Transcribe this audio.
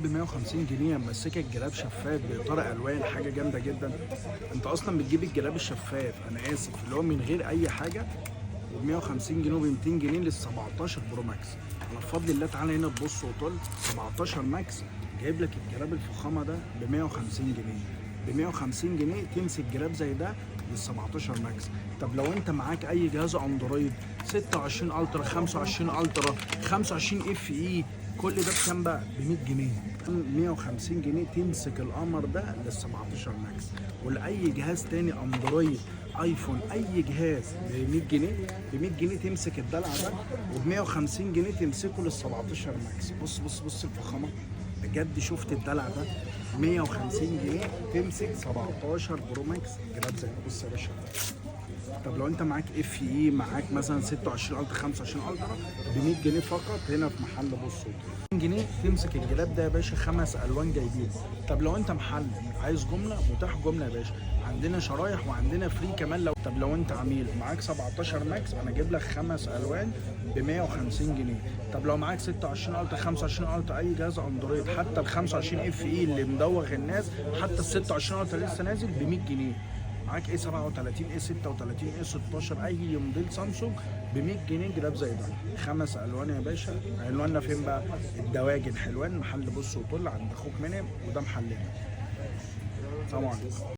ب 150 جنيه ماسكه الجراب شفاف باطار الوان، حاجة جامدة جدا. انت اصلا بتجيب الجراب الشفاف، انا اسف، اللي هو من غير اي حاجه، وب 150 جنيه وب 200 جنيه لل 17 Pro Max. على بفضل الله تعالى هنا تبص وطل 17 Max جايب لك الجراب الفخامة ده ب 150 جنيه. ب 150 جنيه تمسك جراب زي ده لل 17 Max. طب لو انت معاك اي جهاز اندرويد 26 Ultra، 25 Ultra، 25 FE، كل ده بكام بقى؟ ب 100 جنيه. 150 جنيه تمسك القمر ده لل 17 Max. ولاي جهاز تاني اندرويد، ايفون، اي جهاز ب 100 جنيه. ب 100 جنيه تمسك الدلع ده، وب 150 جنيه تمسكه لل 17 Max. بص بص بص الفخامة بجد، شفت الدلع ده؟ 150 جنيه تمسك 17 Pro Max جراب زي ده. بص يا باشا. طب لو انت معاك FE، معاك مثلا 26 Ultra، 25 Ultra، ب 100 جنيه فقط هنا في محل بص. 200 جنيه تمسك الجراب ده يا باشا، خمس الوان جايبين. طب لو انت محل عايز جمله، متاح جملة يا باشا، عندنا شرايح وعندنا free كمان. لو طب لو انت عميل معاك 17 Max، انا اجيب لك خمس الوان ب 150 جنيه. طب لو معاك 26 Ultra، 25 Ultra، اي جهاز اندرويد، حتى ال 25 FE اللي مدوخ الناس، حتى ال 26 Ultra لسه نازل ب 100 جنيه. معاك A 37، A 36، A 16، اي موديل سامسونج ب 100 جنيه جراب زي ده، خمس الوان يا باشا. عنواننا فين بقى؟ الدواجن حلوان، محل بص وطل عند اخوك منعم، وده محلنا. سلام عليكم.